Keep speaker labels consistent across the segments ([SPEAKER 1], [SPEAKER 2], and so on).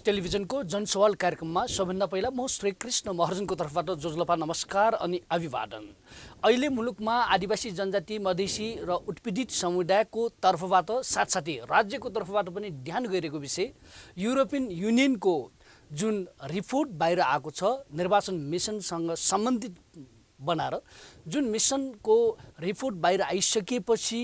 [SPEAKER 1] टेलिभिजनको जनसवाल कार्यक्रममा सबभन्दा पहिला म श्री कृष्ण महर्जनको तर्फबाट जोजलपा नमस्कार अनि अभिवादन। अहिले मुलुकमा आदिवासी जनजाति मधेसी र उत्पीडित समुदायको तर्फबाट साथसाथै राज्यको तर्फबाट पनि ध्यान गइरहेको विषय युरोपियन युनियनको जुन रिपोर्ट बाहिर आएको छ निर्वाचन मिसनसँग सम्बन्धित बनाएर जुन मिसनको रिपोर्ट बाहिर आइसकेपछि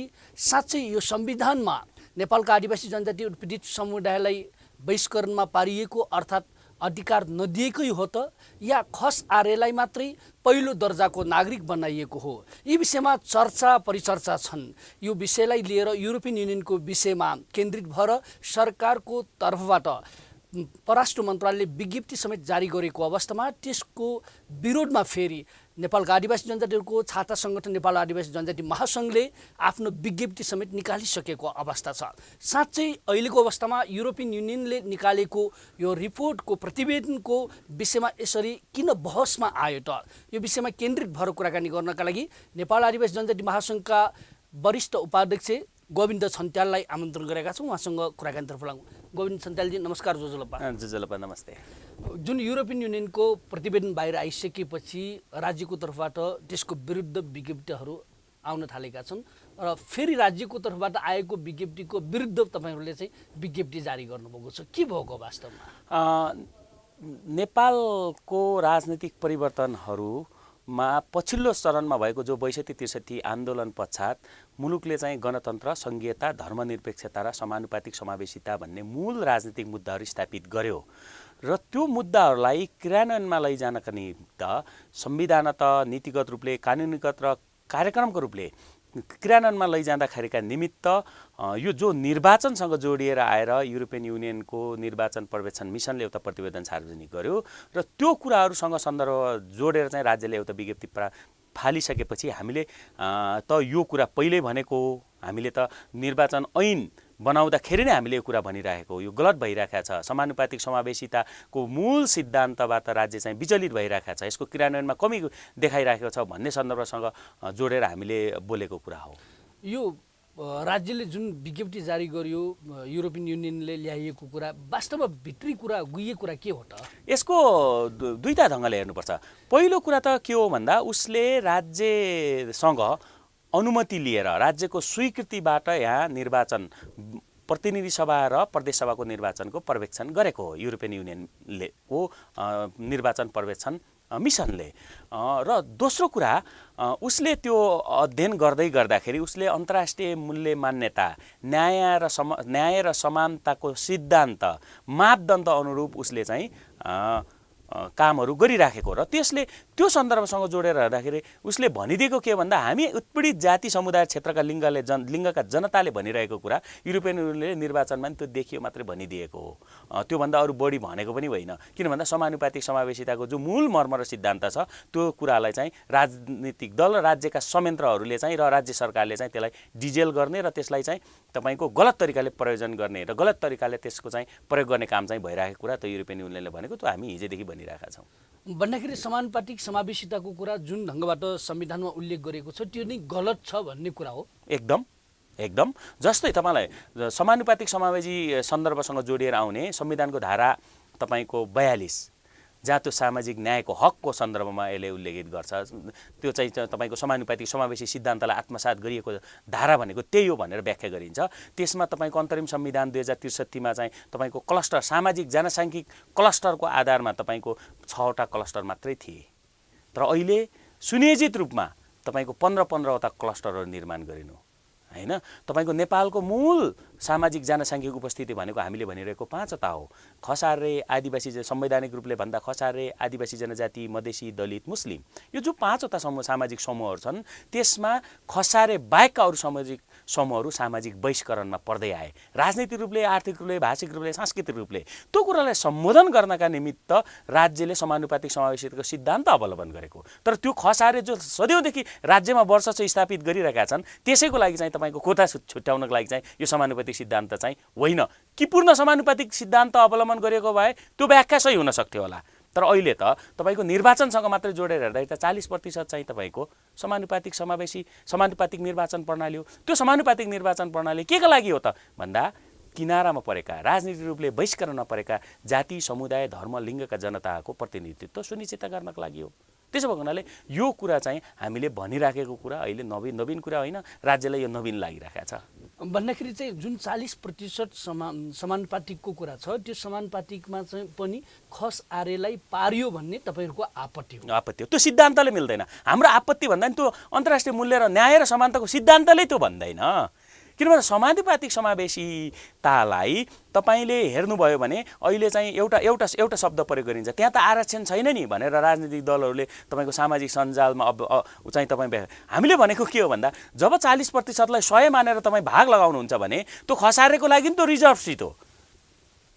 [SPEAKER 1] साँच्चै यो संविधानमा नेपालका आदिवासी जनजाति उत्पीडित समुदायलाई बहिष्करणमा पारिएको अर्थात् अधिकार नदिएकै हो त या खस आर्यलाई मात्रै पहिलो दर्जाको नागरिक बनाइएको हो? यी विषयमा चर्चा परिचर्चा छन्। यो विषयलाई लिएर युरोपियन युनियनको विषयमा केन्द्रित भएर सरकारको तर्फबाट परराष्ट्र मन्त्रालयले विज्ञप्ति समेत जारी गरेको अवस्थामा त्यसको विरोधमा फेरि नेपालका आदिवासी जनजातिहरूको छाता सङ्गठन नेपाल आदिवासी जनजाति महासङ्घले आफ्नो विज्ञप्ति समेत निकालिसकेको अवस्था छ। साँच्चै अहिलेको अवस्थामा युरोपियन युनियनले निकालेको यो रिपोर्टको प्रतिवेदनको विषयमा यसरी किन बहसमा आयो त? यो विषयमा केन्द्रित भएर कुराकानी गर्नका लागि नेपाल आदिवासी जनजाति महासङ्घका वरिष्ठ उपाध्यक्ष गोविन्द छन्त्याललाई आमन्त्रण गरेका छौँ। उहाँसँग कुराकानीतर्फ लागौँ। गोविन्द छन्त्यालजी नमस्कार।
[SPEAKER 2] जोजलपा नमस्ते।
[SPEAKER 1] जुन युरोपियन युनियनको प्रतिवेदन बाहिर आइसकेपछि राज्यको तर्फबाट त्यसको विरुद्ध विज्ञप्तिहरू आउन थालेका छन् र फेरि राज्यको तर्फबाट आएको विज्ञप्तिको विरुद्ध तपाईँहरूले चाहिँ विज्ञप्ति जारी गर्नुभएको छ। के भएको वास्तवमा?
[SPEAKER 2] नेपालको राजनीतिक परिवर्तनहरूमा पछिल्लो चरणमा भएको जो ६२-६३ आन्दोलन पश्चात मुलुकले चाहिँ गणतन्त्र, सङ्घीयता, धर्मनिरपेक्षता र समानुपातिक समावेशिता भन्ने मूल राजनीतिक मुद्दाहरू स्थापित गर्यो र त्यो मुद्दाहरूलाई क्रियान्वयनमा लैजानका निमित्त संविधानत, नीतिगत रूपले, कानुनीगत र कार्यक्रमको रूपले क्रियान्वयनमा लैजाँदाखेरिका निमित्त यो जो निर्वाचनसँग जोडिएर आएर युरोपियन युनियनको निर्वाचन पर्यवेक्षण मिसनले एउटा प्रतिवेदन सार्वजनिक गर्यो र त्यो कुराहरूसँग सन्दर्भ जोडेर चाहिँ राज्यले एउटा विज्ञप्ति फालिसकेपछि हामीले त यो कुरा पहिल्यै भनेको, हामीले त निर्वाचन ऐन बनाउँदाखेरि नै हामीले यो कुरा भनिरहेको, यो गलत भइरहेको छ, समानुपातिक समावेशिताको मूल सिद्धान्तबाट राज्य चाहिँ विचलित भइरहेको छ, यसको क्रियान्वयनमा कमी देखाइरहेको छ भन्ने सन्दर्भसँग जोडेर हामीले बोलेको कुरा हो।
[SPEAKER 1] यो राज्यले जुन विज्ञप्ति जारी गर्यो युरोपियन युनियनले ल्याइएको कुरा वास्तवमा भित्री कुरा गुइएको कुरा के हो त? यसको
[SPEAKER 2] दुईटा ढङ्गले हेर्नुपर्छ। पहिलो कुरा त के हो भन्दा उसले राज्यसँग अनुमति लिएर राज्यको स्वीकृतिबाट यहाँ निर्वाचन प्रतिनिधि सभा र प्रदेश सभाको निर्वाचनको पर्यवेक्षण गरेको हो युरोपियन युनियनले को निर्वाचन पर्यवेक्षण मिसनले। र दोस्रो कुरा उसले त्यो अध्ययन गर्दै गर्दाखेरि उसले अन्तर्राष्ट्रिय मूल्य मान्यता, न्याय र समानताको सिद्धान्त, मापदण्ड अनुरूप उसले चाहिँ कामहरू गरिराखेको र त्यसले त्यो सन्दर्भसँग जोडेर हेर्दाखेरि उसले भनिदिएको के भन्दा हामी उत्पीडित जाति समुदाय क्षेत्रका लिङ्गका जनताले भनिरहेको कुरा युरोपियन युनियनले निर्वाचनमा त्यो देखियो मात्रै भनिदिएको हो, त्योभन्दा अरू बढी भनेको पनि होइन। किन भन्दा समानुपातिक समावेशिताको जो मूल मर्म र सिद्धान्त छ त्यो कुरालाई चाहिँ राजनीतिक दल र राज्यका संयन्त्रहरूले चाहिँ र राज्य सरकारले चाहिँ त्यसलाई डिजेल गर्ने र त्यसलाई चाहिँ तपाईँको गलत तरिकाले प्रयोजन गर्ने र गलत तरिकाले त्यसको चाहिँ प्रयोग गर्ने काम चाहिँ भइरहेको कुरा त युरोपियन युनियनले भनेको त्यो हामी हिजोदेखि भनिरहेका छौँ।
[SPEAKER 1] भन्दाखेरि समानुपातिक समावेशिताको कुरा जुन ढङ्गबाट संविधानमा उल्लेख गरेको छ त्यो नै गलत छ भन्ने कुरा हो।
[SPEAKER 2] एकदम जस्तै तपाईँलाई समानुपातिक समावेशी सन्दर्भसँग जोडिएर आउने संविधानको धारा तपाईँको 42 जहाँ त्यो सामाजिक न्यायको हकको सन्दर्भमा यसले उल्लेखित गर्छ। त्यो चाहिँ तपाईँको समानुपातिक समावेशी सिद्धान्तलाई आत्मसात गरिएको धारा भनेको त्यही हो भनेर व्याख्या गरिन्छ। त्यसमा तपाईँको अन्तरिम संविधान 2063 मा चाहिँ तपाईँको क्लस्टर, सामाजिक जनसाङ्ख्यिक क्लस्टरको आधारमा तपाईँको 6वटा क्लस्टर मात्रै थिए, तर अहिले सुनियोजित रूपमा तपाईँको 15-15वटा क्लस्टरहरू निर्माण गरिनु हैन। तपाईँको नेपालको मूल सामाजिक जनसाङ्ख्यिक उपस्थिति भनेको हामीले भनिरहेको 5वटा हो। खसारे, आदिवासी, संवैधानिक रूपले भन्दा खसारे, आदिवासी जनजाति, मधेसी, दलित, मुस्लिम, यो जो 5वटा सामाजिक समूहहरू छन् त्यसमा खसारे बाहेकका अरू सामाजिक समूहहरू सामाजिक बहिष्करणमा पर्दै आए, राजनीतिक रूपले, आर्थिक रूपले, भाषिक रूपले, सांस्कृतिक रूपले। त्यो कुरालाई सम्बोधन गर्नका निमित्त राज्यले समानुपातिक समावेशिताको सिद्धान्त अवलम्बन गरेको, तर त्यो खसारे जो सदैवदेखि राज्यमा वर्ष स्थापित गरिरहेका छन् त्यसैको लागि चाहिँ तपाईँको कोता छुट्याउनको लागि चाहिँ यो समानुपातिक सिद्धान्त चाहिँ होइन कि पूर्ण समानुपातिक सिद्धान्त अवलम्बन गरेको भए त्यो व्याख्या सही हुन सक्थ्यो होला। तर अहिले त तपाईँको निर्वाचनसँग मात्रै जोडेर हेर्दा त 40% चाहिँ तपाईँको समानुपातिक समावेशी समानुपातिक निर्वाचन प्रणाली हो। त्यो समानुपातिक निर्वाचन प्रणाली के का लागि हो त भन्दा किनारामा परेका राजनीतिक रूपले बहिष्करण नपरेका जाति समुदाय धर्म लिङ्गका जनताको प्रतिनिधित्व सुनिश्चित गर्नको लागि हो। त्यसो भएको हुनाले यो कुरा चाहिँ हामीले भनिराखेको कुरा अहिले नवीन कुरा होइन, राज्यलाई यो नवीन लागिरहेको छ
[SPEAKER 1] भन्दाखेरि चाहिँ जुन 40% समानुपातिकको कुरा छ त्यो समानुपातिकमा चाहिँ पनि खस आर्यलाई पारियो भन्ने तपाईँहरूको आपत्ति हो।
[SPEAKER 2] आपत्ति हो, त्यो सिद्धान्तले मिल्दैन। हाम्रो आपत्ति भन्दा नि त्यो अन्तर्राष्ट्रिय मूल्य र न्याय र समानताको सिद्धान्तले त्यो भन्दैन। किनभने समानुपातिक समावेशितालाई तपाईले हेर्नुभयो भने अहिले चाहिँ एउटा शब्द प्रयोग गरिन्छ, त्यहाँ त आरक्षण छैन नि भनेर राजनीतिक दलहरूले तपाईँको सामाजिक सञ्जालमा अब चाहिँ तपाईँ हामीले भनेको के हो भन्दा जब 40%लाई 100 मानेर तपाईँ भाग लगाउनुहुन्छ भने त्यो खसारेको लागि त्यो रिजर्भ सिट हो।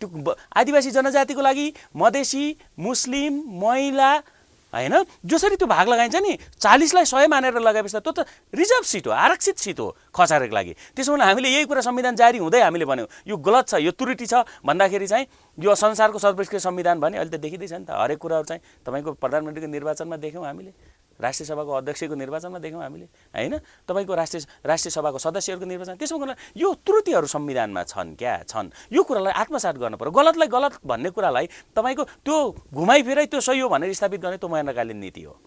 [SPEAKER 2] त्यो आदिवासी जनजातिको लागि मधेसी मुस्लिम महिला हैन जसरी त्यो भाग लगाइन्छ नि 40लाई 100 मानेर लगाएपछि त्यो त रिजर्भ सिट हो, आरक्षित सिट हो खसारेको लागि। त्यसो भने हामीले यही कुरा संविधान जारी हुँदै हामीले भन्यौँ यो गलत छ, यो त्रुटि छ भन्दाखेरि चाहिँ यो संसारको सर्वोत्कृष्ट संविधान भने अहिले त देखिँदैछ नि त। हरेक कुराहरू चाहिँ तपाईँको प्रधानमन्त्रीको निर्वाचनमा देख्यौँ हामीले, राष्ट्रिय सभाको अध्यक्षको निर्वाचनमा देख्यौँ हामीले हैन, तपाईँको राष्ट्रिय सभाको सदस्यहरूको निर्वाचन। त्यसो गर्दा यो त्रुटिहरू संविधानमा छन् छन्, यो कुरालाई आत्मसात गर्नु पर्यो। गलतलाई गलत भन्ने कुरालाई तपाईँको त्यो घुमाइफिराइ त्यो सही हो भनेर स्थापित गर्ने त्यो महेन्द्रकालीन नीति हो।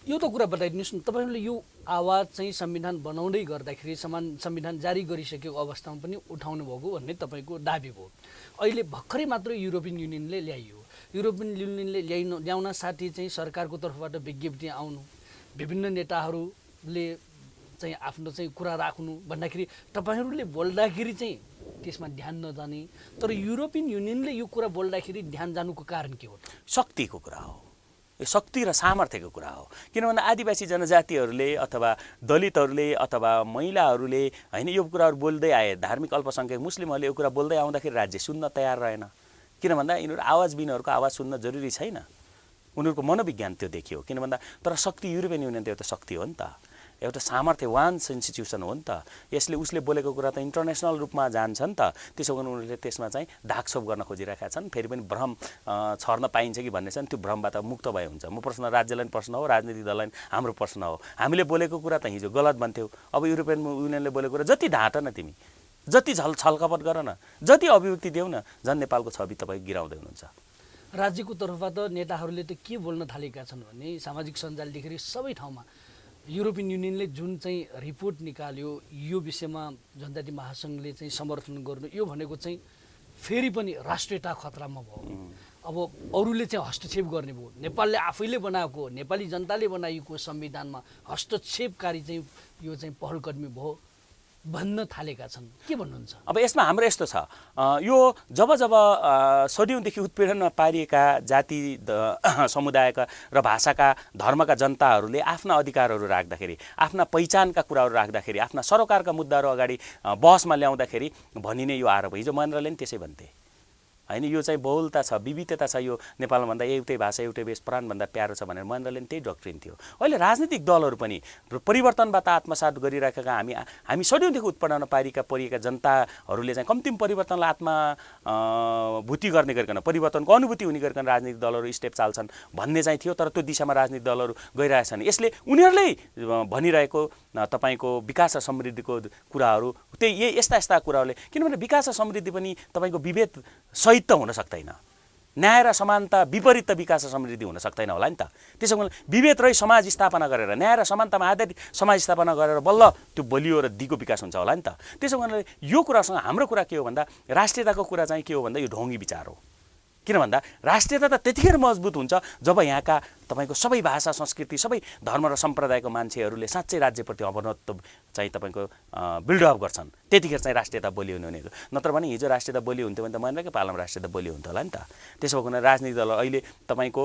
[SPEAKER 1] यो त कुरा बताइदिनुहोस् न, तपाईँहरूले यो आवाज चाहिँ संविधान बनाउँदै गर्दाखेरि संविधान जारी गरिसकेको अवस्थामा पनि उठाउनु भएको भन्ने तपाईँको दाबी भयो। अहिले भर्खरै मात्र युरोपियन युनियनले ल्याइयो, युरोपियन युनियनले ल्याउन साथै चाहिँ सरकारको तर्फबाट विज्ञप्ति आउनु, विभिन्न नेताहरूले चाहिँ आफ्नो चाहिँ कुरा राख्नु भन्दाखेरि तपाईँहरूले बोल्दाखेरि चाहिँ त्यसमा ध्यान नजाने, तर युरोपियन युनियनले यो कुरा बोल्दाखेरि ध्यान जानुको कारण के हो त?
[SPEAKER 2] शक्तिको कुरा हो, यो शक्ति र सामर्थ्यको कुरा हो। किनभने आदिवासी जनजातिहरूले अथवा दलितहरूले अथवा महिलाहरूले हैन यो कुराहरू बोल्दै आए, धार्मिक अल्पसङ्ख्यक मुस्लिमहरूले यो कुरा बोल्दै आउँदाखेरि राज्य सुन्न तयार रहेन। किन भन्दा यिनीहरू आवाजबिनहरूको आवाज सुन्न जरुरी छैन, उनीहरूको मनोविज्ञान त्यो देखियो। किन भन्दा तर शक्ति युरोपियन युनियन त एउटा शक्ति हो नि त, एउटा सामर्थ्यवान इन्स्टिट्युसन हो नि त। यसले उसले बोलेको कुरा त इन्टरनेसनल रूपमा जान्छ नि त। त्यसो गर्न उनीहरूले त्यसमा चाहिँ ढाकछोप गर्न खोजिरहेका छन्। फेरि पनि भ्रम छर्न पाइन्छ कि भन्ने छ नि, त्यो भ्रमबाट मुक्त भए हुन्छ। म प्रश्न राज्यलाई पनि प्रश्न हो, राजनीतिक दललाई पनि हाम्रो प्रश्न हो। हामीले बोलेको कुरा त हिजो गलत भन्थ्यौ, अब युरोपियन युनियनले बोलेको कुरा जति ढाँट न तिमी, जति छलकपट गर न, जति अभिव्यक्ति देऊ न, झन् नेपालको छवि तपाईँ गिराउँदै हुनुहुन्छ।
[SPEAKER 1] राज्यको तर्फबाट नेताहरूले त के बोल्न थालेका छन् भने सामाजिक सञ्जालदेखि सबै ठाउँमा युरोपियन युनियनले जुन चाहिँ रिपोर्ट निकाल्यो यो विषयमा जनजाति महासङ्घले चाहिँ समर्थन गर्नु, यो भनेको चाहिँ फेरि पनि राष्ट्रियता खतरामा भयो। अब अरूले चाहिँ हस्तक्षेप गर्ने भयो, नेपालले आफैले बनाएको नेपाली जनताले बनाएको संविधानमा हस्तक्षेपकारी चाहिँ यो चाहिँ पहलकदमी भयो भन्न थालेका छन्, के भन्नुहुन्छ?
[SPEAKER 2] अब यसमा हाम्रो यस्तो छ, यो जब सदियौँदेखि उत्पीडनमा पारिएका जाति समुदायका र भाषाका धर्मका जनताहरूले आफ्ना अधिकारहरू राख्दाखेरि, आफ्ना पहिचानका कुराहरू राख्दाखेरि, आफ्ना सरोकारका मुद्दाहरू अगाडि बहसमा ल्याउँदाखेरि भनिने यो आरोप, हिजो महेन्द्रले पनि त्यसै भन्थे हैन, यो चाहिँ बहुलता छ, विविधता छ, यो नेपालमा भन्दा एउटै भाषा एउटै वेश प्राणभन्दा प्यारो छ भनेर महेन्द्रले त्यही डक्ट्रिन थियो। अहिले राजनीतिक दलहरू पनि परिवर्तनबाट आत्मसात गरिरहेका हामी सदियौँदेखि उत्पन्न परिएका जनताहरूले चाहिँ कम्तीम परिवर्तनलाई आत्मभूति गर्ने गरिकन, परिवर्तनको अनुभूति हुने गरिकन राजनीतिक दलहरू स्टेप चाल्छन् भन्ने चाहिँ थियो। तर त्यो दिशामा राजनीतिक दलहरू गइरहेछन्। यसले उनीहरूले भनिरहेको तपाईँको विकास र समृद्धिको कुराहरू त्यही यस्ता कुराहरूले, किनभने विकास र समृद्धि पनि तपाईँको विभेद सहित त हुन सक्दैन, न्याय र समानता विपरीत त विकास र समृद्धि हुन सक्दैन होला नि त। त्यसो भने विभेद रही समाज स्थापना गरेर, न्याय र समानतामा आधारित समाज स्थापना गरेर बल्ल त्यो बलियो र दिगो विकास हुन्छ होला नि त। त्यसो भने यो कुरासँग हाम्रो कुरा के हो भन्दा राष्ट्रियताको कुरा चाहिँ के हो भन्दा यो ढोङ्गी विचार हो। किन भन्दा राष्ट्रियता त त्यतिखेर मजबुत हुन्छ जब यहाँका तपाईँको सबै भाषा संस्कृति सबै धर्म र सम्प्रदायको मान्छेहरूले साँच्चै राज्यप्रति अवनत्व चाहिँ तपाईँको बिल्डअप गर्छन्, त्यतिखेर चाहिँ राष्ट्रियता बलियो हुने। नत्र भने हिजो राष्ट्रियता बलियो हुन्थ्यो भने त महेन्द्रकै पालामा राष्ट्रियता बलियो हुन्थ्यो होला नि त। त्यसो भएको हुनाले राजनीतिक दल अहिले तपाईँको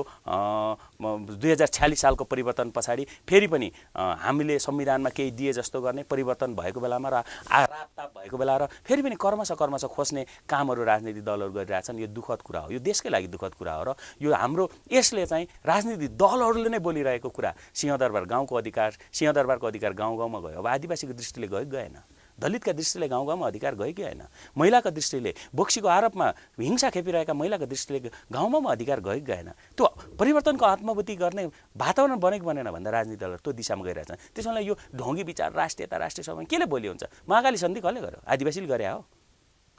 [SPEAKER 2] 2046 सालको परिवर्तन पछाडि फेरि पनि हामीले संविधानमा केही दिए जस्तो गर्ने परिवर्तन भएको बेलामा र रातताप भएको बेला र फेरि पनि कर्मश खोज्ने कामहरू राजनीतिक दलहरू गरिरहेछन्। यो दुःखद कुरा हो, यो देशकै लागि दुःखद कुरा हो। र यो हाम्रो यसले चाहिँ राजनीतिक दलहरूले नै बोलिरहेको कुरा, सिंहदरबार गाउँको अधिकार, सिंहदरबारको अधिकार गाउँ गाउँमा गयो, अब आदिवासीको दृष्टिले गएन, दलितका दृष्टिले गाउँ गाउँमा अधिकार गयो कि होइन, महिलाका दृष्टिले बोक्सीको आरोपमा हिंसा खेपिरहेका महिलाको दृष्टिले गाउँ गाउँमा अधिकार गयो कि गएन, त्यो परिवर्तनको आत्मभूति गर्ने वातावरण बनेको बनेन भन्दा राजनीतिक दलहरू त्यो दिशामा गइरहेछन्। त्यसैले यो ढोङ्गी विचार राष्ट्रियता राष्ट्रिय सभा केले बोलियो हुन्छ? महाकाली सन्धि कसले गर्यो? आदिवासीले गरे हो।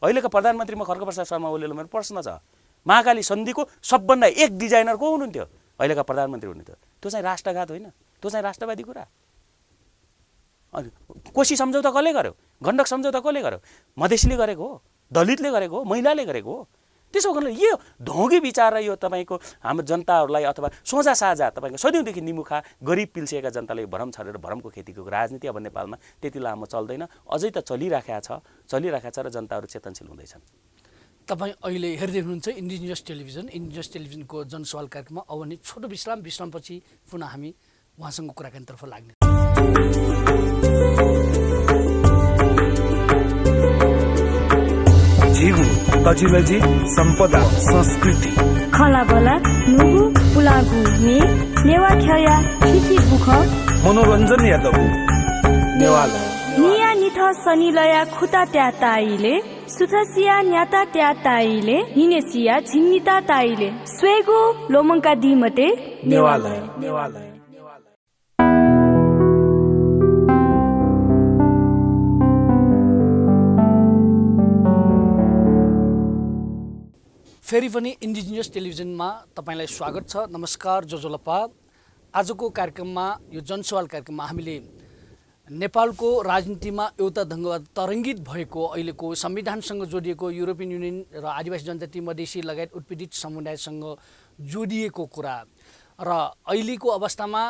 [SPEAKER 2] अहिलेको प्रधानमन्त्रीमा खड्गप्रसाद शर्मा ओलीले मेरो प्रश्न छ, महाकाली सन्धिको सबभन्दा एक डिजाइनर को हुनुहुन्थ्यो? अहिलेका प्रधानमन्त्री हुनुहुन्थ्यो। त्यो चाहिँ राष्ट्रघात होइन, त्यो चाहिँ राष्ट्रवादी कुरा। अनि कोशी सम्झौता कसले गर्यो? गण्डक सम्झौता कसले गर्यो? मधेसीले गरेको हो, दलितले गरेको हो, महिलाले गरेको हो। त्यसो गर्नु यो ढोंगी विचार र यो तपाईँको हाम्रो जनताहरूलाई अथवा सोझा साझा तपाईँको सदियौँदेखि निमुखा गरिब पिल्सिएका जनताले भरम छरेर भरमको खेतीको राजनीति अब नेपालमा त्यति लामो चल्दैन, अझै त चलिराखेको छ र जनताहरू चेतनशील हुँदैछन्।
[SPEAKER 1] तपाईँ अहिले हेर्दै हुनुहुन्छ इन्डिजिनियस टेलिभिजनको जनसवाल कार्यक्रममा। अब भने छोटो विश्रामपछि पुनः हामी उहाँसँग कुराकानीतर्फ लाग्ने।
[SPEAKER 3] जीव तजिलजी सम्पदा संस्कृति
[SPEAKER 4] खलाबला नुगु पुलागु ने नेवा ख्या ठिठी बुख
[SPEAKER 3] मनोरञ्जन यादव नेवाला
[SPEAKER 4] निया निथ सनिलया खुता त्या ताइले सुथसिया न्याता त्या ताइले निनेसिया झिन्निता ताइले स्वेगु लोमंका दिमते
[SPEAKER 3] नेवाला
[SPEAKER 1] फेरि पनि इन्डिजिनियस टेलिभिजनमा तपाईँलाई स्वागत छ। नमस्कार जोजोलपा। आजको कार्यक्रममा यो जनसवाल कार्यक्रममा हामीले नेपालको राजनीतिमा एउटा ढङ्गबाट तरङ्गित भएको अहिलेको संविधानसँग जोडिएको युरोपियन युनियन र आदिवासी जनजाति मधेसी लगायत उत्पीडित समुदायसँग जोडिएको कुरा र अहिलेको अवस्थामा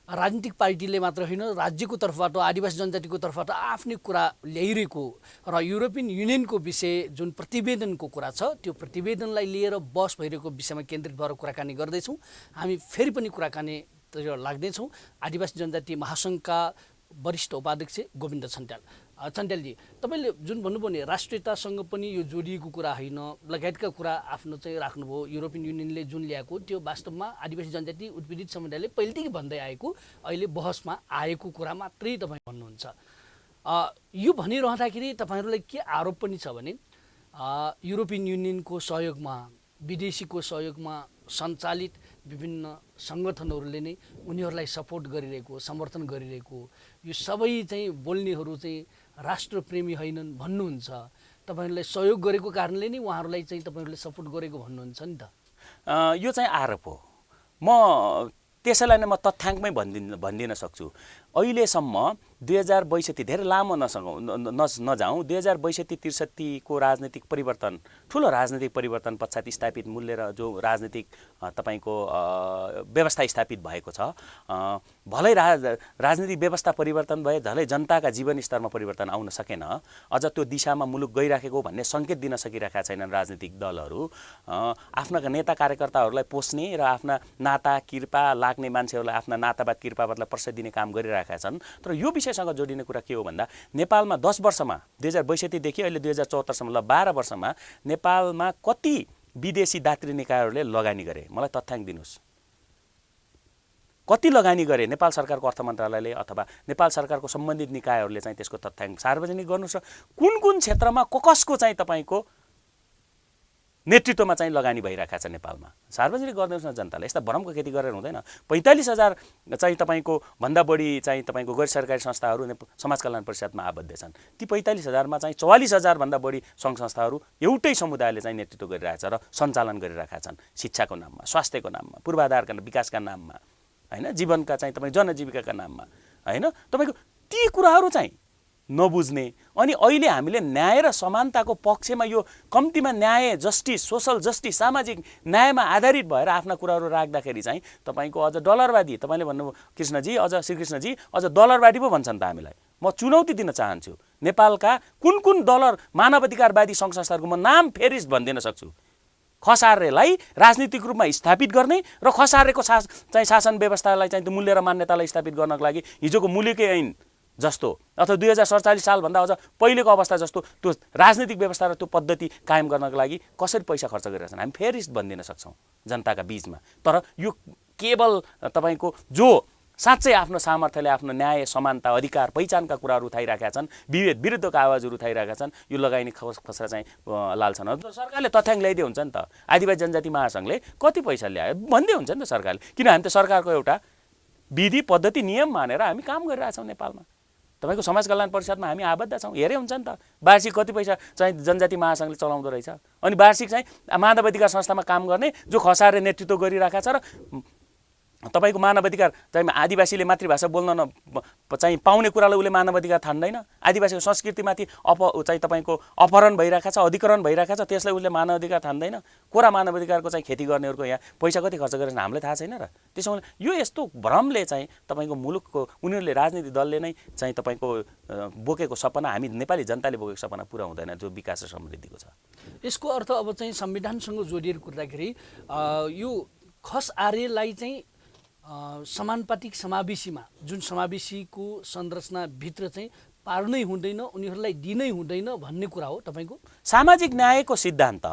[SPEAKER 1] राजनीतिक पार्टीले मात्र होइन राज्यको तर्फबाट आदिवासी जनजातिको तर्फबाट आफ्नै कुरा ल्याइरहेको र युरोपियन युनियनको विषय जुन प्रतिवेदनको कुरा छ त्यो प्रतिवेदनलाई लिएर बहस भइरहेको विषयमा केन्द्रित भएर कुराकानी गर्दैछौँ। हामी फेरि पनि कुराकानीतिर लाग्दैछौँ। आदिवासी जनजाति महासङ्घका वरिष्ठ उपाध्यक्ष गोविन्द छन्त्यालजी, तपाईँले जुन भन्नुभयो नि राष्ट्रियतासँग पनि यो जोडिएको कुरा होइन लगायतका कुरा आफ्नो चाहिँ राख्नुभयो। युरोपियन युनियनले जुन ल्याएको त्यो वास्तवमा आदिवासी जनजाति उत्पीडित समुदायले पहिलेदेखि भन्दै आएको अहिले बहसमा आएको कुरा मात्रै तपाईँ भन्नुहुन्छ। यो भनिरहँदाखेरि तपाईँहरूलाई के आरोप पनि छ भने युरोपियन युनियनको सहयोगमा विदेशीको सहयोगमा सञ्चालित विभिन्न सङ्गठनहरूले नै उनीहरूलाई सपोर्ट गरिरहेको समर्थन गरिरहेको यो सबै चाहिँ बोल्नेहरू चाहिँ राष्ट्रप्रेमी होइनन् भन्नुहुन्छ। तपाईँहरूले सहयोग गरेको कारणले नै उहाँहरूलाई चाहिँ तपाईँहरूले सपोर्ट गरेको भन्नुहुन्छ नि त।
[SPEAKER 2] यो चाहिँ आरोप हो। म त्यसैलाई नै म तथ्याङ्कमै भनिदिन सक्छु। अहिलेसम्म 2062 धेरै लामो नजाउँ 2062-63 को राजनीतिक परिवर्तन ठुलो राजनीतिक परिवर्तन पश्चात स्थापित मूल्य र जो राजनीतिक तपाईँको व्यवस्था स्थापित भएको छ, भलै राजनीतिक व्यवस्था परिवर्तन भए झलै जनताका जीवन स्तरमा परिवर्तन आउन सकेन। अझ त्यो दिशामा मुलुक गइराखेको भन्ने सङ्केत दिन सकिरहेका छैनन् राजनीतिक दलहरू। आफ्ना नेता कार्यकर्ताहरूलाई पोस्ने र आफ्ना नाता किर्पा लाग्ने मान्छेहरूलाई आफ्ना नातावाद किर्पावादलाई प्रशय दिने काम गरिरहेका छन्। तर यो विषयसँग जोडिने कुरा के हो भन्दा नेपालमा 10 वर्षमा 2062 देखि अहिले 2074 सम्म 12 वर्षमा नेपालमा कति विदेशी दात्री निकायहरूले लगानी गरे? मलाई तथ्याङ्क दिनुहोस्। कति लगानी गरे नेपाल सरकारको अर्थ मन्त्रालयले अथवा नेपाल सरकारको सम्बन्धित निकायहरूले चाहिँ त्यसको तथ्याङ्क सार्वजनिक गर्नुहोस्। कुन क्षेत्रमा कसको चाहिँ तपाईँको नेतृत्वमा चाहिँ लगानी भइरहेको छ नेपालमा सार्वजनिक गरिदिनुहोस् न जनताले। यस्ता भरमको खेती गरेर हुँदैन। 45,000 चाहिँ तपाईँको भन्दा बढी चाहिँ तपाईँको गैर सरकारी संस्थाहरू समाज कल्याण परिषदमा आबद्ध छन्। ती 45,000 मा चाहिँ 44,000 भन्दा बढी सङ्घ संस्थाहरू एउटै समुदायले चाहिँ नेतृत्व गरिरहेछ र सञ्चालन गरिरहेका छन्। शिक्षाको नाममा, स्वास्थ्यको नाममा, पूर्वाधारका विकासका नाममा, हैन, जीवनका चाहिँ तपाईँ जनजीविकाका नाममा, हैन, तपाईँको ती कुराहरू चाहिँ नबुझ्ने। अनि अहिले हामीले न्याय र समानताको पक्षमा यो कम्तीमा न्याय, जस्टिस, सोसल जस्टिस, सामाजिक न्यायमा आधारित भएर आफ्ना कुराहरू राख्दाखेरि चाहिँ तपाईँको अझ डलरवादी, तपाईँले भन्नुभयो कृष्णजी, अझ श्रीकृष्णजी, अझ डलरवादी पो भन्छन् त हामीलाई। म चुनौती दिन चाहन्छु। नेपालका कुन डलर मानवाधिकारवादी सङ्घ संस्थाहरूको म नाम फेरिस भनिदिन सक्छु। खसारेलाई राजनीतिक रूपमा स्थापित गर्ने र खसारेको चाहिँ शासन व्यवस्थालाई चाहिँ मूल्य र मान्यतालाई स्थापित गर्नको लागि हिजोको मुलुकी ऐन जस्तो अथवा 2047 सालभन्दा अझ पहिलेको अवस्था जस्तो त्यो राजनीतिक व्यवस्था र त्यो पद्धति कायम गर्नको लागि कसरी पैसा खर्च गरिरहेछन् हामी फेरि भनिदिन सक्छौँ जनताका बीचमा। तर यो केवल तपाईँको जो साँच्चै आफ्नो सामर्थ्यले आफ्नो न्याय, समानता, अधिकार, पहिचानका कुराहरू उठाइरहेका छन्, विभेद विरुद्धका आवाजहरू उठाइरहेका छन्, यो लगानी खसरा चाहिँ लाल्छन्। सरकारले तथ्याङ्क ल्याइदिए हुन्छ नि त। आदिवासी जनजाति महासङ्घले कति पैसा ल्यायो भन्दै हुन्छ नि त सरकारले। किन हामी त सरकारको एउटा विधि, पद्धति, नियम मानेर हामी काम गरिरहेछौँ नेपालमा। तपाईँको समाज कल्याण परिषदमा हामी आबद्ध छौँ, हेरे हुन्छ नि त वार्षिक कति पैसा चाहिँ जनजाति महासङ्घले चलाउँदो रहेछ। अनि वार्षिक चाहिँ मानव अधिकार संस्थामा काम गर्ने जो खसारे नेतृत्व गरिरहेको छ र तपाईँको मानव अधिकार चाहिँ आदिवासीले मातृभाषा बोल्न चाहिँ पाउने कुरालाई उसले मानव अधिकार ठान्दैन। आदिवासीको संस्कृतिमाथि चाहिँ तपाईँको अपहरण भइरहेको छ, अधिकरण भइरहेको छ, त्यसलाई उसले मानव अधिकार ठान्दैन। कोरा मानव अधिकारको चाहिँ खेती गर्नेहरूको यहाँ पैसा कति खर्च गरेर हामीलाई थाहा छैन र। त्यसो यो यस्तो भ्रमले चाहिँ तपाईँको मुलुकको उनीहरूले राजनीतिक दलले नै चाहिँ तपाईँको बोकेको सपना, हामी नेपाली जनताले बोकेको सपना पुरा हुँदैन जो विकास र समृद्धिको छ।
[SPEAKER 1] यसको अर्थ अब चाहिँ संविधानसँग जोडिएर कुर्दाखेरि यो खस आर्यलाई चाहिँ समानुपातिक समावेशीमा जुन समावेशीको संरचनाभित्र चाहिँ पार्नै हुँदैन, उनीहरूलाई दिनै हुँदैन भन्ने कुरा हो तपाईँको।
[SPEAKER 2] सामाजिक न्यायको सिद्धान्त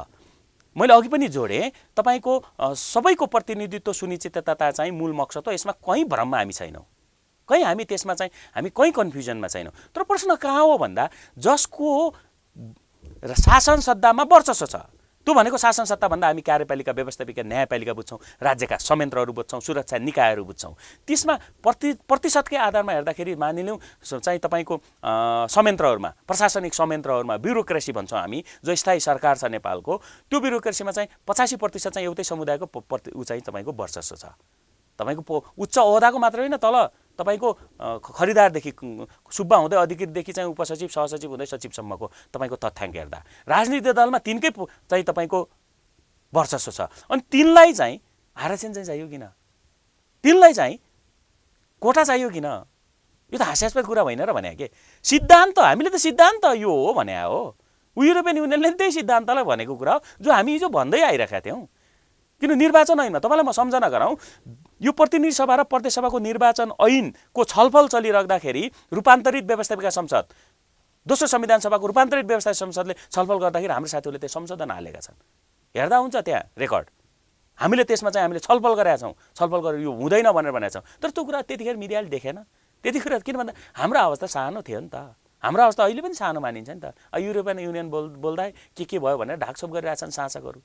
[SPEAKER 2] मैले अघि पनि जोडेँ, तपाईँको सबैको प्रतिनिधित्व सुनिश्चितता चाहिँ मूल मकसद हो। यसमा कहीँ भ्रममा हामी छैनौँ, कहीँ हामी त्यसमा चाहिँ हामी कहीँ कन्फ्युजनमा छैनौँ। तर प्रश्न कहाँ हो भन्दा जसको शासन सत्तामा वर्चस्व छ, त्यो भनेको शासन सत्ता भन्दा हामी कार्यपालिका, व्यवस्थापिका, न्यायपालिका बुझ्छौँ, राज्यका संयन्त्रहरू बुझ्छौँ, सुरक्षा निकायहरू बुझ्छौँ। त्यसमा प्रतिशतकै आधारमा हेर्दाखेरि मानिलिउँ चाहिँ तपाईँको संयन्त्रहरूमा, प्रशासनिक संयन्त्रहरूमा ब्युरोक्रेसी भन्छौँ हामी, जो स्थायी सरकार छ नेपालको, त्यो ब्युरोक्रेसीमा चाहिँ 85% चाहिँ एउटै समुदायको चाहिँ तपाईँको वर्चस्व छ। तपाईँको उच्च ओहदाको मात्र होइन, तल तपाईँको खरिदारदेखि सुब्बा हुँदै अधिकृतदेखि चाहिँ उपसचिव, सहसचिव हुँदै सचिवसम्मको तपाईँको तथ्याङ्क हेर्दा राजनीतिक दलमा तिनकै चाहिँ तपाईँको वर्चस्व छ। अनि तिनलाई चाहिँ आरक्षण चाहिँ चाहियो किन, तिनलाई चाहिँ कोटा चाहियो किन? यो त हास्यास्पद कुरा होइन र भने के सिद्धान्त, हामीले त सिद्धान्त यो हो भने हो। युरोपियन युनियनले त्यही सिद्धान्तलाई भनेको कुरा हो जो हामी हिजो भन्दै आइरहेका थियौँ। किन निर्वाचन ऐनमा तपाईँलाई म सम्झना गराउँ, यो प्रतिनिधि सभा र प्रदेश सभाको निर्वाचन ऐनको छलफल चलिराख्दाखेरि रूपान्तरित व्यवस्थापिका संसद, दोस्रो संविधान सभाको रूपान्तरित व्यवस्थापिका संसदले छलफल गर्दाखेरि हाम्रो साथीहरूले त्यो संशोधन हालेका छन्। हेर्दा हुन्छ त्यहाँ रेकर्ड, हामीले त्यसमा चाहिँ हामीले छलफल गरेका छौँ, छलफल गरेर यो हुँदैन भनेर भनेका छौँ। तर त्यो कुरा त्यतिखेर मिडियाले देखेन। त्यतिखेर किन भन्दा हाम्रो अवस्था सानो थियो नि त, हाम्रो अवस्था अहिले पनि सानो मानिन्छ नि त। युरोपियन युनियन बोल्दा के भयो भनेर ढाकछोप गरिरहेछन् शासकहरू।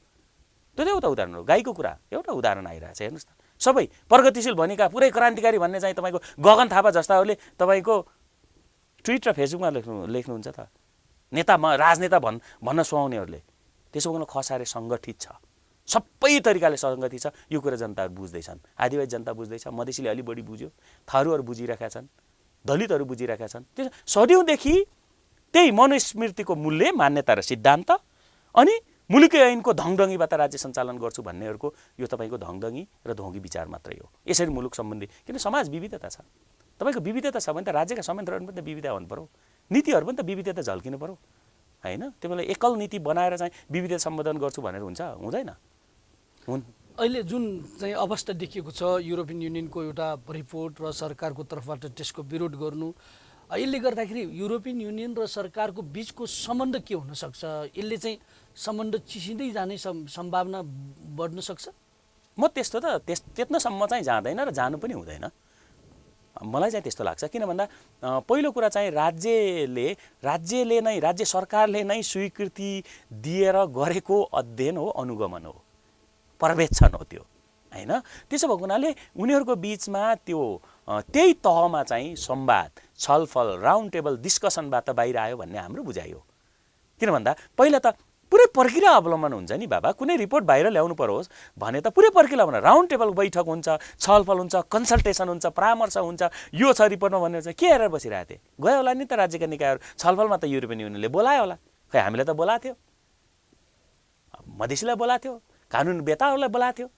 [SPEAKER 2] त्यो त एउटा उदाहरण हो, गाईको कुरा एउटा उदाहरण आइरहेछ। हेर्नुहोस् त, सबै प्रगतिशील भनेका पुरै क्रान्तिकारी भन्ने चाहिँ तपाईँको गगन थापा जस्ताहरूले तपाईँको ट्विट र फेसबुकमा लेख्नुहुन्छ त, राजनेता भन्न सुहाउनेहरूले। त्यसो गर्न खसारे सङ्गठित छ, सबै तरिकाले सङ्गठित छ। यो कुरा जनताहरू बुझ्दैछन्, आदिवासी जनता बुझ्दैछ, मधेसीले अलि बढी बुझ्यो, थारूहरू बुझिरहेका छन्, दलितहरू बुझिरहेका छन्। त्यो सदियौँदेखि त्यही मनुस्मृतिको मूल्य, मान्यता र सिद्धान्त, अनि मुलुकी ऐनको धङडङ्गीबाट राज्य सञ्चालन गर्छु भन्नेहरूको यो तपाईँको धङडङ्गी र ढोङ्गी विचार मात्रै हो। यसरी मुलुक सम्बन्धी, किन समाज विविधता छ, तपाईँको विविधता छ भने त राज्यका संयन्त्रहरू पनि त विविधता हुनु पर्यो, नीतिहरू पनि त विविधता झल्किनु पर्यो होइन। त्यो बेला एकल नीति बनाएर चाहिँ विविधता सम्बोधन गर्छु भनेर हुन्छ, हुँदैन।
[SPEAKER 1] अहिले जुन चाहिँ अवस्था देखिएको छ, युरोपियन युनियनको एउटा रिपोर्ट र सरकारको तर्फबाट त्यसको विरोध गर्नु, यसले गर्दाखेरि युरोपियन युनियन र सरकारको बिचको सम्बन्ध के हुन सक्छ? यसले चाहिँ सम्बन्ध चिसिँदै जाने सम्भावना बढ्न सक्छ?
[SPEAKER 2] म त्यस्तो त त्यत्नसम्म चाहिँ जाँदैन र जानु पनि हुँदैन, मलाई चाहिँ त्यस्तो लाग्छ। किन भन्दा पहिलो कुरा चाहिँ राज्यले नै, राज्य सरकारले नै स्वीकृति दिएर गरेको अध्ययन हो, अनुगमन हो, पर्यवेक्षण हो त्यो होइन। त्यसो भएको हुनाले उनीहरूको बिचमा त्यही तहमा चाहिँ संवाद, छलफल, राउन्ड टेबल डिस्कसनबाट बाहिर आयो भन्ने हाम्रो बुझाइ हो। किन भन्दा पहिला त पुरै प्रक्रिया अवलम्बन हुन्छ नि बाबा, कुनै रिपोर्ट बाहिर ल्याउनु परोस् भने त पुरै प्रक्रिया भने राउन्ड टेबल बैठक हुन्छ, छलफल हुन्छ, कन्सल्टेसन हुन्छ, परामर्श हुन्छ। यो छ रिपोर्टमा भन्ने हुन्छ, के हेरेर बसिरहेको थिएँ? गयो होला नि त राज्यका निकायहरू छलफलमा, त युरोपियन युनियनले बोलायो होला, खै हामीलाई त बोलाएको थियो, मधेसीलाई बोलाएको थियो, कानुन बेताहरूलाई बोलाएको थियो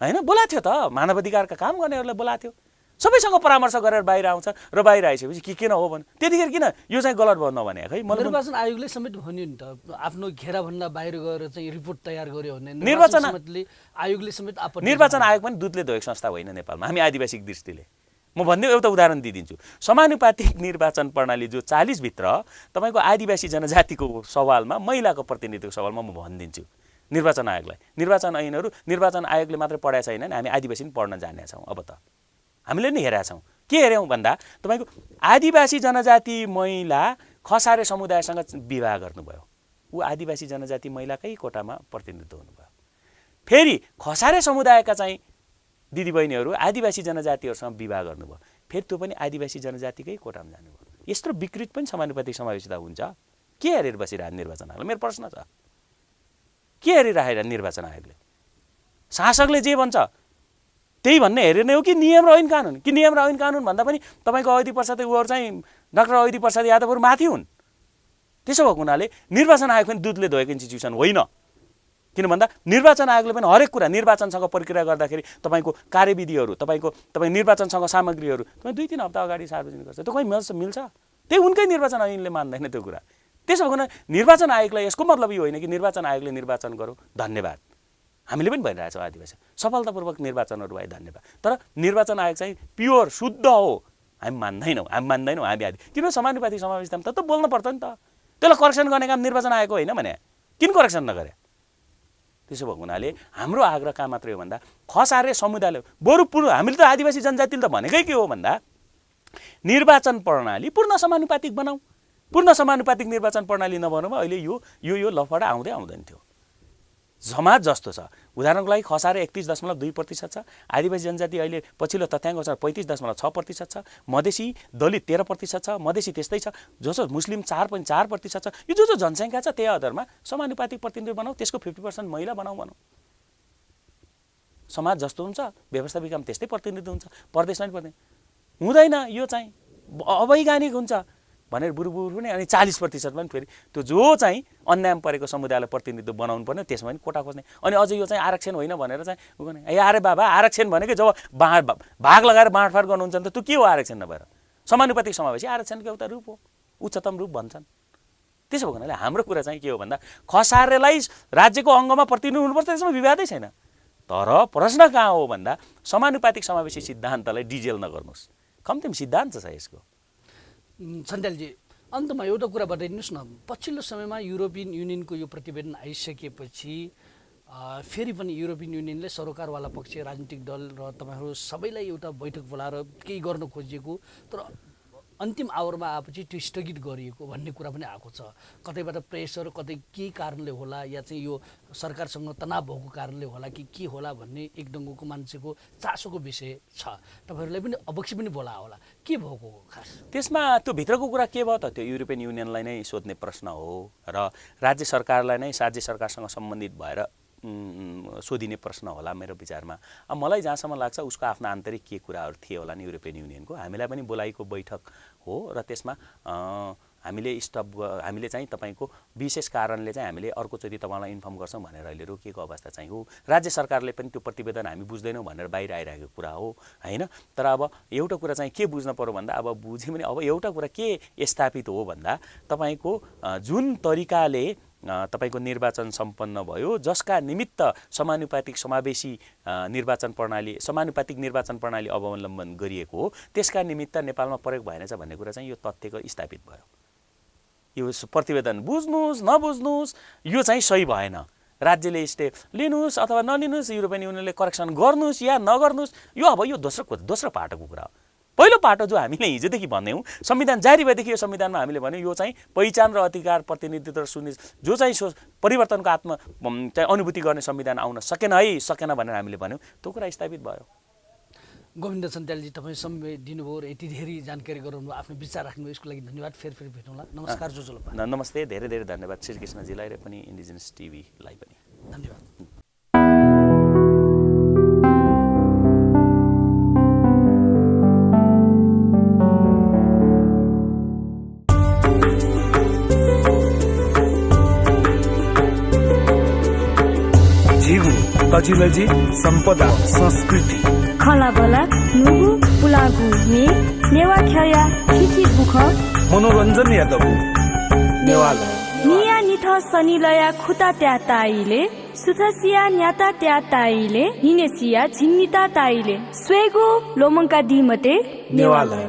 [SPEAKER 2] होइन, बोलाएको थियो त, मानव अधिकारका काम गर्नेहरूलाई बोलाएको थियो, सबैसँग परामर्श गरेर बाहिर आउँछ र बाहिर आइसकेपछि के किन हो भने त्यतिखेर किन यो चाहिँ गलत भयो नभने खै।
[SPEAKER 1] निर्वाचन आयोगले समेत भन्यो नि त, आफ्नो घेराभन्दा बाहिर गएर चाहिँ रिपोर्ट तयार गर्यो भने
[SPEAKER 2] निर्वाचन
[SPEAKER 1] आयोगले समेत आपत्ति।
[SPEAKER 2] निर्वाचन आयोग पनि दुधले धोएको संस्था होइन नेपालमा, हामी आदिवासी दृष्टिले। म भन्दै एउटा उदाहरण दिइदिन्छु। समानुपातिक निर्वाचन प्रणाली जो 40 भित्र तपाईँको आदिवासी जनजातिको सवालमा, महिलाको प्रतिनिधित्वको सवालमा म भनिदिन्छु निर्वाचन आयोगलाई, निर्वाचन ऐनहरू निर्वाचन आयोगले मात्रै पढाएको छैन, हामी आदिवासी पनि पढ्न जानेका छौँ। अब त हामीले नि हेरेका छौँ, के हेऱ्यौँ भन्दा तपाईँको आदिवासी जनजाति महिला खसारे समुदायसँग विवाह गर्नुभयो, ऊ आदिवासी जनजाति महिलाकै कोटामा प्रतिनिधित्व हुनुभयो। फेरि खसारे समुदायका चाहिँ दिदीबहिनीहरू आदिवासी जनजातिहरूसँग विवाह गर्नुभयो, फेरि त्यो पनि आदिवासी जनजातिकै कोटामा जानुभयो। यस्तो विकृत पनि समानुपातिक समावेशिता हुन्छ? के हेरेर बसिरहेको निर्वाचन आयोगले? मेरो प्रश्न छ, के हेरिरहेर निर्वाचन आयोगले? शासकले जे भन्छ त्यही भन्ने हेरेर नै हो कि नियम र ऐन कानुन? कि नियम र ऐन कानुन भन्दा पनि तपाईँको अवधि प्रसाद उहाँहरू चाहिँ डाक्टर अवधि प्रसाद यादवहरू माथि हुन्। त्यसो भएको हुनाले निर्वाचन आयोग पनि दुधले धोएको इन्स्टिट्युसन होइन। किन भन्दा निर्वाचन आयोगले पनि हरेक कुरा निर्वाचनसँग प्रक्रिया गर्दाखेरि तपाईँको कार्यविधिहरू, तपाईँ निर्वाचनसँग सामग्रीहरू तपाईँ 2-3 हप्ता अगाडि सार्वजनिक गर्छ। त्यो कहीँ मिल्छ? त्यही उनकै निर्वाचन ऐनले मान्दैन त्यो कुरा। त्यसो भएको निर्वाचन आयोगलाई यसको मतलब यो होइन कि निर्वाचन आयोगले निर्वाचन गरौँ धन्यवाद, हामीले पनि भनिरहेछौँ आदिवासी सफलतापूर्वक निर्वाचनहरू भए धन्यवाद। तर निर्वाचन आयोग चाहिँ प्योर शुद्ध हो हामी मान्दैनौँ हामी आदि। किन समानुपातिक समावेशितामा त बोल्न पर्छ नि त। त्यसलाई करेक्सन गर्ने काम निर्वाचन आयोगको होइन भने किन करेक्सन नगरे? त्यसो भएको हुनाले हाम्रो आग्रह कहाँ मात्रै हो भन्दा खसारे समुदायले बरु हामीले त आदिवासी जनजातिले त भनेकै के हो भन्दा निर्वाचन प्रणाली पूर्ण समानुपातिक बनाऊ। पूर्ण समानुपातिक निर्वाचन प्रणाली नबनाउमा अहिले यो लफडा आउँदैन थियो। समाज जस्तो छ, उदाहरणको लागि खसारे 31.2% छ, आदिवासी जनजाति अहिले पछिल्लो तथ्याङ्क अनुसार 35.6% छ, मधेसी दलित 13% छ, मधेसी त्यस्तै छ, जसो मुस्लिम 4.4% छ। यो जो जनसङ्ख्या छ त्यही आधारमा समानुपातिक प्रतिनिधि बनाऊ, त्यसको 50% महिला बनाऊ भनौँ। समाज जस्तो हुन्छ व्यवस्थापिकामा त्यस्तै प्रतिनिधि हुन्छ, प्रदेशमा पनि हुँदैन। यो चाहिँ अवैज्ञानिक हुन्छ भनेर बुरुबुरु नै अनि 40% पनि फेरि त्यो जो चाहिँ अन्याय परेको समुदायलाई प्रतिनिधित्व बनाउनु पर्ने त्यसमा पनि कोटा खोज्ने। अनि अझै यो चाहिँ आरक्षण होइन भनेर चाहिँ अरे बाबा आरक्षण भनेको जब भाग लगाएर बाँडफाँड गर्नुहुन्छ नि त त्यो के हो आरक्षण नभएर? समानुपातिक समावेशी आरक्षणको एउटा रूप हो, उच्चतम रूप भन्छन्। त्यसो भएको हुनाले हाम्रो कुरा चाहिँ के हो भन्दा खसारेलाई राज्यको अङ्गमा प्रतिनिधि हुनुपर्छ, त्यसमा विवादै छैन। तर प्रश्न कहाँ हो भन्दा समानुपातिक समावेशी सिद्धान्तलाई डिजेल नगर्नुहोस्। कम्तीमा सिद्धान्त छ यसको।
[SPEAKER 1] छन्त्यालजी, अन्तमा एउटा कुरा बताइदिनुहोस् न, पछिल्लो समयमा युरोपियन युनियनको यो प्रतिवेदन आइसकेपछि फेरि पनि युरोपियन युनियनले सरोकारवाला पक्ष, राजनीतिक दल र तपाईँहरू सबैलाई एउटा बैठक बोलाएर केही गर्न खोजिएको तर अन्तिम आवरमा आएपछि त्यो स्थगित गरिएको भन्ने कुरा पनि आएको छ। कतैबाट प्रेसर, कतै के कारणले होला या चाहिँ यो सरकारसँग तनाव भएको कारणले होला कि के होला भन्ने एक ढङ्गको मान्छेको चासोको विषय छ। तपाईँहरूलाई पनि अवश्य पनि बोला होला, के भएको हो खास
[SPEAKER 2] त्यसमा? त्यो भित्रको कुरा के भयो त? त्यो युरोपियन युनियनलाई नै सोध्ने प्रश्न हो र राज्य सरकारलाई नै राज्य सरकारसँग सम्बन्धित भएर सोधिने प्रश्न होला मेरो विचारमा। अब मलाई जहाँसम्म लाग्छ उसको आफ्ना आन्तरिक के कुराहरू थिए होला नि युरोपियन युनियनको। हामीलाई पनि बोलाएको बैठक हो र त्यसमा हामीले चाहिँ तपाईँको विशेष कारणले चाहिँ हामीले अर्कोचोटि तपाईँलाई इन्फर्म गर्छौँ भनेर अहिले रोकिएको अवस्था चाहिँ हो। राज्य सरकारले पनि त्यो प्रतिवेदन हामी बुझ्दैनौँ भनेर बाहिर आइरहेको कुरा हो होइन। तर अब एउटा कुरा चाहिँ के बुझ्न पर्यो भन्दा अब बुझ्यो भने अब एउटा कुरा के स्थापित हो भन्दा तपाईँको जुन तरिकाले तपाईको निर्वाचन सम्पन्न भयो, जसका निमित्त समानुपातिक समावेशी निर्वाचन प्रणाली अवलम्बन गरिएको हो, त्यसका निमित्त नेपालमा प्रयोग भएनछ भन्ने कुरा चाहिँ यो तथ्यको स्थापित भयो। यो प्रतिवेदन बुझ्नुहोस् नबुझ्नुहोस् यो चाहिँ सही भएन। राज्यले स्टेप लिनुहोस् अथवा नलिनुहोस्, युरोपियन युनियनले करेक्सन गर्नुहोस् या नगर्नुहोस्, यो दोस्रो पाटोको कुरा हो। पहिलो पाटो जो हामीले हिजोदेखि भन्यौँ, संविधान जारी भएदेखि यो संविधानमा हामीले भन्यौँ यो चाहिँ पहिचान र अधिकार प्रतिनिधित्व जो चाहिँ परिवर्तनको चाहिँ अनुभूति गर्ने संविधान आउन सकेन भनेर हामीले भन्यौँ, त्यो कुरा स्थापित भयो।
[SPEAKER 1] गोविन्द छन्त्यालजी, तपाईँ समय दिनुभयो र यति धेरै जानकारी गराउनु, आफ्नो विचार राख्नुभयो, यसको लागि धन्यवाद। फेरि भेटौँला। नमस्कार जोजोलोपा।
[SPEAKER 2] नमस्ते, धेरै धन्यवाद श्री कृष्णजीलाई र पनि इन्डिजिनस टिभीलाई पनि
[SPEAKER 1] धन्यवाद।
[SPEAKER 3] तजिलजी सम्पदा संस्कृति
[SPEAKER 4] खलाबला नुगु पुलागु मे नेवा ख्या खिची बुख
[SPEAKER 3] मनोरञ्जन यादव नेवाला
[SPEAKER 4] निया निथ सनिलया खुता त्या ताइले सुथसिया न्याता त्या ताइले निनेसिया झिन्निता ताइले स्वेगो लोमंका दिमते
[SPEAKER 3] नेवाला